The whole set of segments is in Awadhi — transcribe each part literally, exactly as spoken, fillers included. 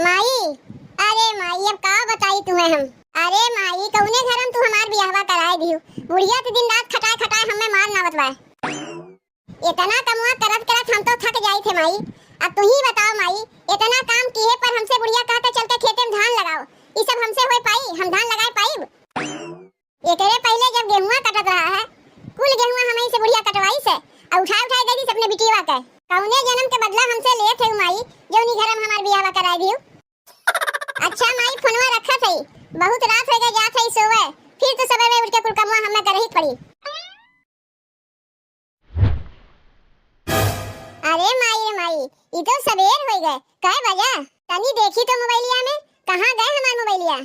माई, अरे माई, अब का बताई तुहैं हम। अरे माई, कउने घरम तू हमार बियाहवा कराए दिहू। बुढ़िया तो दिन रात खटाए खटाए हमें मार नावत बा। इतना कमवा करत करत हम तो थक जाई थे माई। अब तू ही बताओ माई, इतना काम किहे पर हमसे बुढ़िया कहते चलते खेते में धान लगाओ, ई सब हमसे होए पाई? हम धान लगाए पाइब? एकरे पहिले जब गेहुआ कटत रहा है, कुल गेहुआ हमही से बुढ़िया कटवाई से, और उठाए उठाए दे दी अपने बिटिया के। कउने जन्म के बदला हमसे लेत है माई, जौनी घर में हमार बियाहवा कराए दियो? अच्छा माई, फोनवा रखत है, बहुत रात हो गए, जात है सोवे, फिर तो सवेरे उठ के कुल कमवा हमें करही पड़ी। अरे माई रे माई, ई तो सबेर होइ गए। कै बजा? तनी देखी तो मोबाइलिया में, कहाँ गए हमार मोबाइलिया?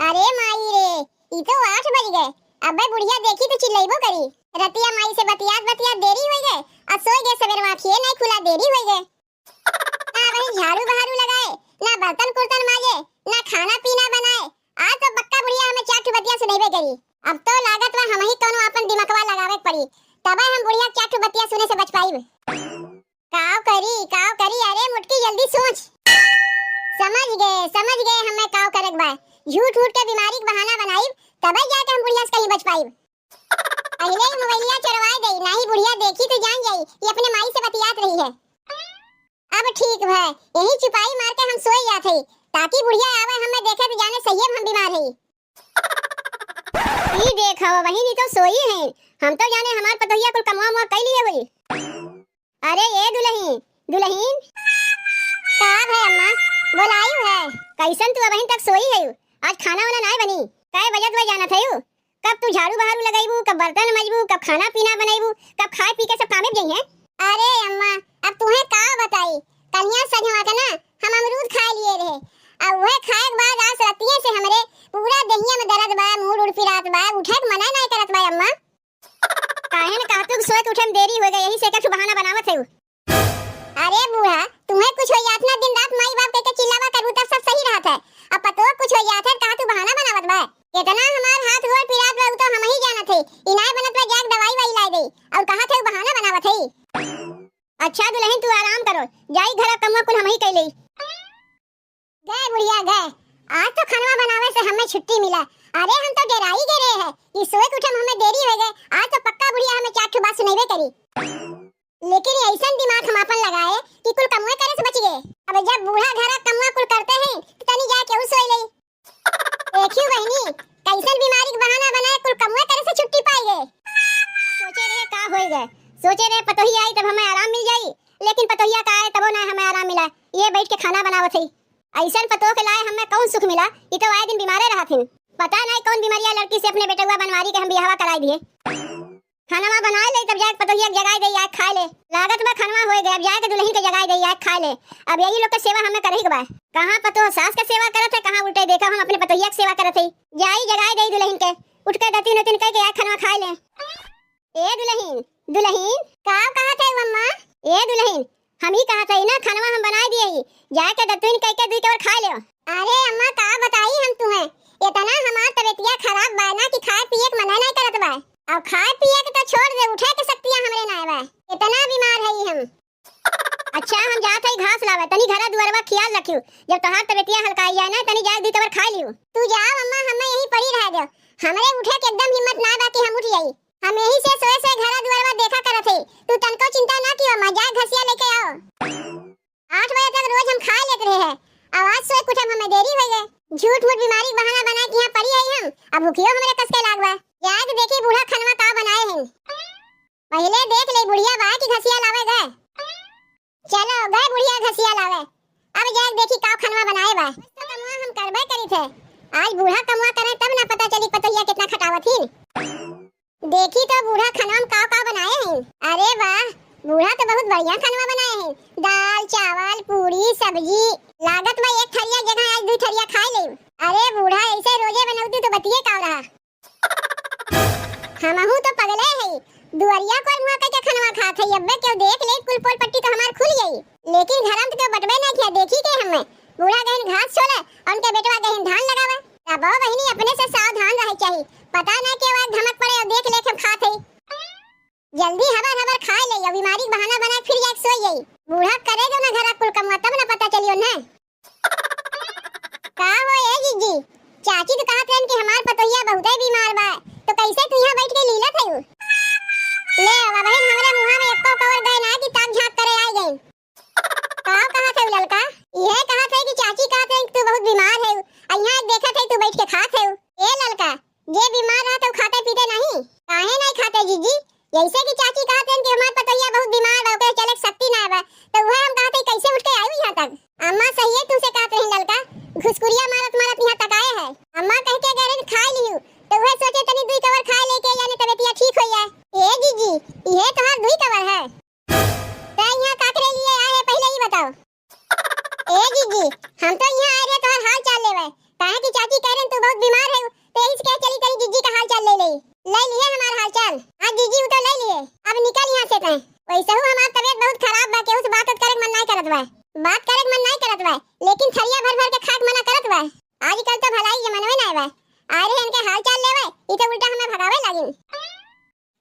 अरे माई रे, ई तो आठ बज गए। अबे बुढ़िया देखी तो चिल्लइबो करी। रतिया माई से बतियात बतियात देरी होइ गए, आ सोइ गए सबेरवा, आँखिए नहीं खुला, देरी होइ गए। ना वही झाड़ू बहारू लगाए, ना बर्तन कुर्तन माजे, ना खाना पीना बनाए। आज तो पक्का बुढ़िया हमें चार ठो बतिया सुनइबे करी। अब तो लागत बा हमही कौनो आपन दिमकवा लगावे के पड़ी, तबे हम बुढ़िया के चार ठो बतिया सुने से बच पाइब। काव करी, काव करी, अरे मुटकी जल्दी सोच। समझ गए, समझ गए हमें काव करे के बा। झूठ मूठ के बीमारी के बहाना बनाइब, तबे जाके हम बुढ़िया से कहीं बच पाइब। पहिले ही मोबाइलिया चोरवाए दई, नाही बुढ़िया देखी तो जान जाई, ये अपने माई से बतियात रही है। अब ठीक भा, यही चुपाई मार के हम सोए जात हई, ताकि बुढ़िया आवे, हमें देखे तो जाने सही हम बीमार हई। ई देख, हवा बहिन, ई तो सोई है, हम तो जाने हमार पतोहिया कुल कमवा मुआ कई लिए हुई। अरे ए दुलहिन, दुलहिन। का भे अम्मा, बोलायु है? कैसन तू अबहिन तक सोई है? आज खाना वाना नाय बनी, कै बजत वै जानत है? कब तू झाड़ू बहारू लगइबू, कब बर्तन मजबू, कब खाना पीना बनइबू, कब खाए पी के सब कामे पे जइहें? अरे अम्मा, अब तुहें का बताई, कलिया सजवा के ना हम अमरूद खाए लिए रहे, अब वह खाए के बाद आज रतिये से हमरे पूरा देहिया में दर्द बा, मूड़ उड़ पिरात बा, उठे के मना नाय करत बा अम्मा। काहे न कहतू कि सोए के उठे में देरी होइ गए, यही से एक ठो बहाना बनावत है। अरे बूढ़ा, तुम्हें कुछ हो जात ना, दिन रात माई बाप के, के चिल्लावा करबू तब सब सही रहत है। अब पतोह कुछ हो जात है, कहा तू बहाना बनावत बा? कितना हमार हाथ गोड़ पिरात बा, उ तो हमही जानत है। इनाय बनत बा, जाके दवाई वाई लाए दे। और कहा थे बहाना बनावत है। अच्छा दुलहिन, तू आराम करो, जाई घर कमवा कुल हमही कइ लेई। गए बुढ़िया गए, आज तो खनवा बनावे से हमें छुट्टी मिला। अरे हम तो डेराई गए रहे हैं, ई सोए के उठे में हमें देरी होइ गए। आज तो पक्का बुढ़िया हमें चार ठो बात सुनइबे करी। लेकिन ऐसन दिमाग हम आपन लगाए कि कुल कमवे करे से बच गए। अब जब बूढ़ा घरा कमवा कुल करते हैं, तो तनी जाके उ सोई ले। देखियो बहिनी, कैसन बीमारी के बहाना बनाए कुल कमवे करे से छुट्टी पाई गए। सोचे रहे का होई गए, सोचे रहे पतोहिया आई तब हमें आराम मिल जाई, लेकिन पतोहिया का आए तबो ना हमें आराम मिला। ये बैठ के खाना बनावत है। ऐसन पतोह के लाए हमें कौन सुख मिला, ई तो आए दिन बीमारे रहत हिन। पता नहीं कौन बीमारिया लड़की से अपने बेटवा बनवारी के हम बियाहवा कराई दिए। खानवा बनाए ले तब जाके पतोहिया के जगाए दे, आके खाए ले। लागत बा खानवा होए गए, अब जाके दुलहिन के जगाए दे, आके खाए ले। अब यही लोग के सेवा हमें करही के बा। कहाँ पतोह सास के सेवा करत है, कहाँ उल्टे देखा हम अपने पतोहिया के सेवा करत है। जाई जगाए दे दुलहिन के, उठ के दतिन उतिन कह के आके खानवा खाए ले। ए दुलहिन, दुलहिन। का कहत है अम्मा? ए दुलहिन, हम ही कहत हई ना, खानवा हम बनाए दिए ही, जाके दतुइन कह के दुई कवर खाए लेव। अरे अम्मा, का बताई हम तुहें, इतना हमार तबीयतिया खराब बा ना कि खाए पिए के मना नहीं करत बा। अब खाए पिए के तो छोड़ दे, उठे के शक्तियाँ हमरे नाय बा, इतना बीमार हई हम। अच्छा, हम जात हई घास लावे, तनी घरा दुआरवा खियाल रखियो, जब तोहार तबीयतिया हल्काई जाए ना, तनी जाए दुई कवर खाए लियो। तू जाओ अम्मा, हमें यहीं पड़ी रह दो, हमरे उठे के एकदम हिम्मत ना बा कि हम उठ जाई। हम यही से सोए सोए घरा दुआरवा देखा करत है। तू तनको चिंता ना कियो, मैं जाए घसिया लेके आओ। आठ बजे तक रोज हम खाए लेत रहे हैं, अब आज सोए के उठे में हमें देरी होइ गए। झूठ मूठ बीमारी के बहाना बनाए के यहाँ पड़ी है हम, अब भूखियो हमरे कस के लाग बा। जाए के देखी बूढ़ा खनवा का बनाए हैं। पहिले देख ले बुढ़िया बा कि घसिया लावे गए। चलो गए बुढ़िया घसिया लावे, अब जाए के देखी का खनवा बनाए बा। तो कमवा हम करबे करी थे, आज बूढ़ा कमवा करे तब ना पता चली पतोहिया कितना खटावत ही। देखी तो बूढ़ा खनवा में का का बनाए हैं। अरे वाह, बूढ़ा तो बहुत बढ़िया खनवा बनाए हैं, दाल चावल पूरी सब्जी। लागत बा एक थरिया जगह आज दू थरिया खाए ले। अरे बूढ़ा ऐसे रोजे बनौती तो बतिये का रहा। हमहू तो पगले है, दुआरिया कोर मुँह कइके खनवा खात है, अब्बे केहू देख ले कुल पोल पट्टी तो हमार खुल जाई। लेकिन घरम तो केहू बटबे ना किया, देखी के हमें बूढ़ा गहिन घास छोले और उनके बेटवा गहिन धान लगावे। तब बहिनी अपने से सावधान रहे चाही, पता ना केहू आज धमक पड़े और देख ले के हम खात है। जल्दी हबर हबर खाए ले, या बीमारी के बहाना बना के फिर जाके होई जाई। बूढ़ा करे दो ना घरा कुल कमवा, तब ना पता चली उन्हें। का हो ए जीजी, चाची तो कहत रहन कि हमार पतोहिया बहुते बीमार बा, तो कैसे तू यहाँ बैठ के लीलत है? ले अब बहिन, हमरे मुँहा में एको कवर गए ना कि ताक झाँक करे आए गए। का कहत है ललका? इहे कहत है कि चाची कहत है कि तू बहुत बीमार है, आ यहाँ देखत है तू बैठ के खात है। ए ललका, जे बीमार रहत है उ खाते पीते नहीं, काहे नहीं खाते जीजी? जैसे कि चाची कहत हैं कि हमार पतोहिया बहुत बीमार बा, ओकरे चले के शक्ति ना बा, तो उहे हम कहत है कैसे उठ के आयु यहाँ तक। अम्मा सहिए तुमसे कहत रही ललका, घुसकुरिया मारत मारत यहाँ तक आए है। अम्मा कह के गए रही खाए लियू, तो उहे सोचे तनी दुई कवर खाए लेके जाने तबियतिया ठीक हो जाए। ए जीजी, इहे तोहार दुई कवर है। त यहाँ का करे लिए आए है, पहले ही बताओ। ए जीजी, हम तो यहाँ आए रहे तोहर हाल चाल लेवे, काहे कि चाची कह रहे तू बहुत बीमार है, तो यही से कहे चली तनी जीजी का हाल चाल ले ले। ले लिए हमार हाल चाल। हाँ जीजी, उ तो ले लिए। अब निकल यहाँ से तैं। वैसे हूँ हमार तबीयत बहुत खराब बा, केहू से बात करे के मन नहीं करत बा, बात करे के मन नहीं करत बा, लेकिन थरिया भर भर के खाए के मना करत बा। आजकल तो भलाई जमानवे नहीं बा। आए रहे इनके हाल चाल लेवे, ई तो उल्टा हमें भगावे लागिन।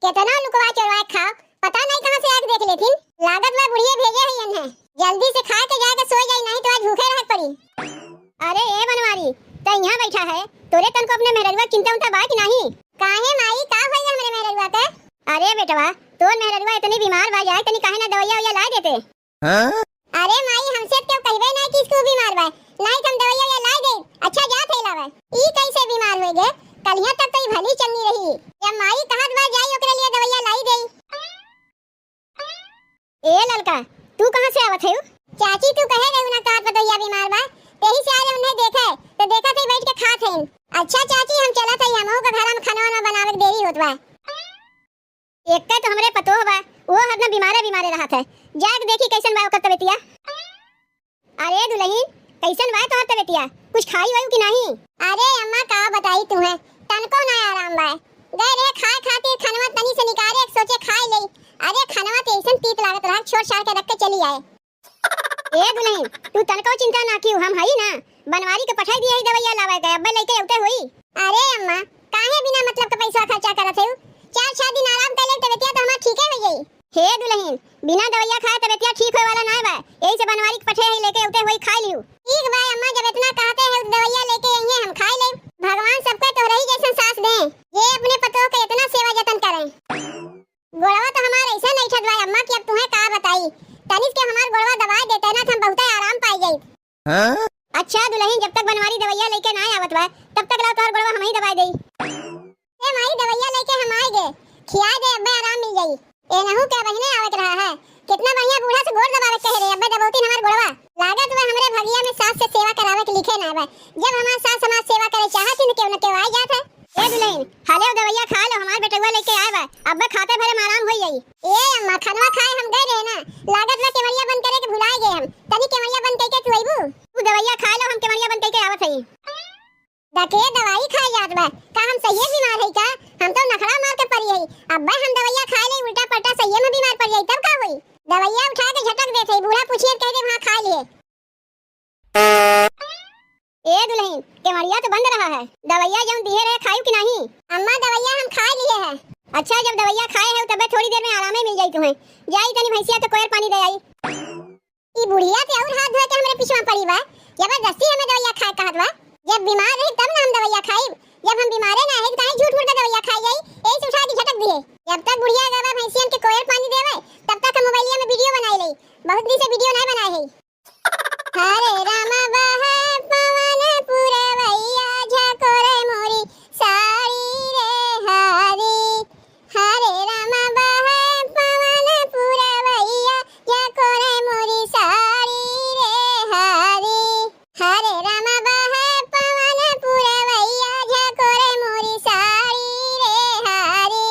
केतना लुकवा चोरवा के खाओ, पता नहीं कहाँ से आके देख लेथिन। लागत बा बुढ़िया भेजे है इन्हें। जल्दी से खा के जाके सो जाई, नहीं तो आज भूखे रह पड़ी। अरे ए बनवारी, त यहाँ बैठा है, तोरे तनको अपने मेहररुआ चिंता उंता बा कि नहीं? काहे माई, का होई हमरे मेहररुआ के? अरे बेटवा, तोर मेहररुआ इतनी बीमार बा, जाए तनी काहे ना दवाइया वैया ला देते। हाँ? अरे माई, हमसे तो केहू कहबे नहीं कि इसको बीमार बा, नहीं तो हम दवाइया या ला दे। अच्छा जात है लावे। ई कैसे बीमार हो गए? कलिया तक तो ई भली चंगी रही। जब माई कहत बा जाई ओकरे लिए दवाइया लाई दे। ए ललका, तू कहाँ से आवत है? चाची तू कहे रही ना तोहार पतोहिया बीमार बा, तेही से आज उन्हें देखे, तो देखा थे बैठ के खात हैं। अच्छा चाची हम चलत है, हमहू के घर में खाना वाना बनावे के देरी होत बा। एक तो हमरे पतोह बा, वो हरदम बीमारे बीमारे रहत है। जाके देखी कैसन बा ओकर तबीयतिया। अरे दुलहिन, कैसन बा तोहर तबीयतिया? कुछ खाई वाई कि नहीं? अरे अम्मा का बताई तुहे, तनको ना आराम बा। गए रहे खाए खातिर खनवा तनी से निकारे, सोचे खाए ले। अरे खनवा तो ऐसन तीत लागत रहा, छोड़ छाड़ के रख के चली आए। ए दुलहिन, तू तनको चिंता ना कियो, हम हई ना, बनवारी के पठाई दिए हई दवाइया लावे के, अब्बे लइके अउते होई। अरे अम्मा, काहे बिना मतलब के पैसा खर्चा करत हऊ? चार छह दिन आराम कर ले, तबियतिया तो हमार ठीके हो जाई। हे दुलहिन, बिना दवाइया खाए तबियतिया ठीक होए वाला नाय बा, यही से बनवारी के पठे हई, लेके अउते होई, खाई लियो। ठीक बा अम्मा, जब इतना कहते हैं दवाइया लेके अइहे, हम खाई लेब। भगवान सबके तोहरही जैसन सास दे, जे अपने पतोह के इतना सेवा जतन करें। गोड़वा तो हमार ऐसा नहीं ठत बा अम्मा कि अब तुहे का बताई। तनिस के हमार गोड़वा दबाए देते ना तो हम बहुते आराम पाई जाई। हाँ? अच्छा दुलहिन, जब तक बनवारी दवाइया लेके ना आवत बा, तब तक लाओ तोहर गोड़वा हम ही दबाए देई। ए माई, दवाइया लेके हम आए गे, खियाए दे, अब्बे आराम मिल जाई। ए नहू के बहिने आवे के रहा है, कितना बढ़िया बूढ़ा से गोड़ दबावे के कहे रहे, अब्बे दबौतीन हमार गोड़वा। लागत बा हमरे भगिया में सास से सेवा करावे के लिखे ना बा। जब हमार सास हमार सेवा करे चाहत ही न केहू न केहू आ जात है। ए दुलहिन, हाले दवैया खा लो, हमार बेटउआ लेके आए बा, अब्बे खाते भरे में आराम होई जाई। ए अम्मा, खनवा खाए हम गए रहे ना, लागत बा केवड़िया बंद करे के भुलाए गए हम। तनी केवड़िया बंद करके तू अइबू? तू दवैया खा लो, हम केवड़िया बंद करके आवत हई। डके दवाई खाए जात बा, का हम सहिए बीमार हई का? हम तो नखड़ा मार के पड़ी हई। अब्बे हम दवैया खाए ले उल्टा पल्टा सहिए में बीमार पड़ जाई, तब का होई? दवैया उठा के झटक देत हई, बूढ़ा पूछिए कह दे वहाँ खा लिए। ए दुलहिन, केवड़िया तो बंद रहा है, दवैया जौन दिहे रहे खायू कि नहीं? अम्मा, दवैया हम खाए लिए है। अच्छा, जब दवैया खाए है तबे थोड़ी देर में आरामे मिल जाई तुम्हें। जाई तनी भैंसिया के कोयर पानी दे आई। ई बुढ़िया के और हाथ धोए के हमरे पिछवा पड़ी बा, जबरदस्ती हमें दवैया खाए कहत बा। जब बीमार रही तब ना हम दवैया खाई, जब हम बीमारे ना है तो काहे झूठ मूठ के दवैया खाई जाई? यही से उठा के झटक दिए। जब तक बुढ़िया गवा भैंसियन के कोयर पानी देवे, तब तक हम मोबाइलिया में वीडियो बनाए ले, बहुत दिन से वीडियो ना बनाए है। हरे राम बहे पवन पुरवैया, झकोरे मोरी साड़ी रे हरी। हरे राम बहे पवन पुरवैया, झकोरे मोरी साड़ी रे हरी। हरे राम बहे पवन पुरवैया, झकोरे मोरी साड़ी रे हरी।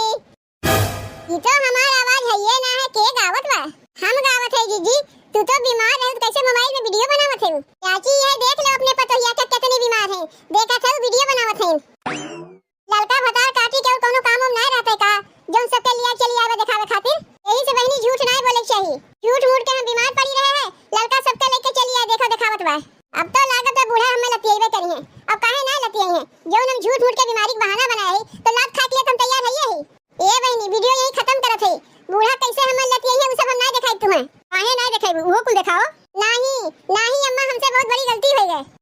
ई तो हमार आवाज हइये ना है, के गावत बा? हम गावत है जीजी, तू तो बीमार रहे, कैसे मोबाइल में वीडियो बनावत है? चाची, ये देख लो अपने पतोहिया के कितनी बीमार है, देखत है वीडियो बनावत है। ललका भतार काटी के और कोनो काम उम नाय रहते का, जौन सबके लिया चली आवे देखावे खातिर? यही से बहिनी झूठ नाय बोले के चाही। झूठ मूठ के हम बीमार पड़ी रहे हैं, ललका सबके लेके चली आए, देखा देखावत बा। अब तो लागत है बूढ़ा हमें लतियेबे करी हैं। अब काहे नाय लतिये हैं? जौन हम झूठ मूठ के बीमारी के बहाना बनाए है, तो लात खाए के लिए तो हम तैयार है ही। ए बहिनी, वीडियो यही खत्म करत है। बूढ़ा कैसे हमें लतिये है, उ सब हम नाय देखाई तुम्हें। काहे नाहीं देखाई, उहो कुल देखाओ। नाहीं, नाहीं अम्मा, हमसे बहुत बड़ी गलती होइ गए।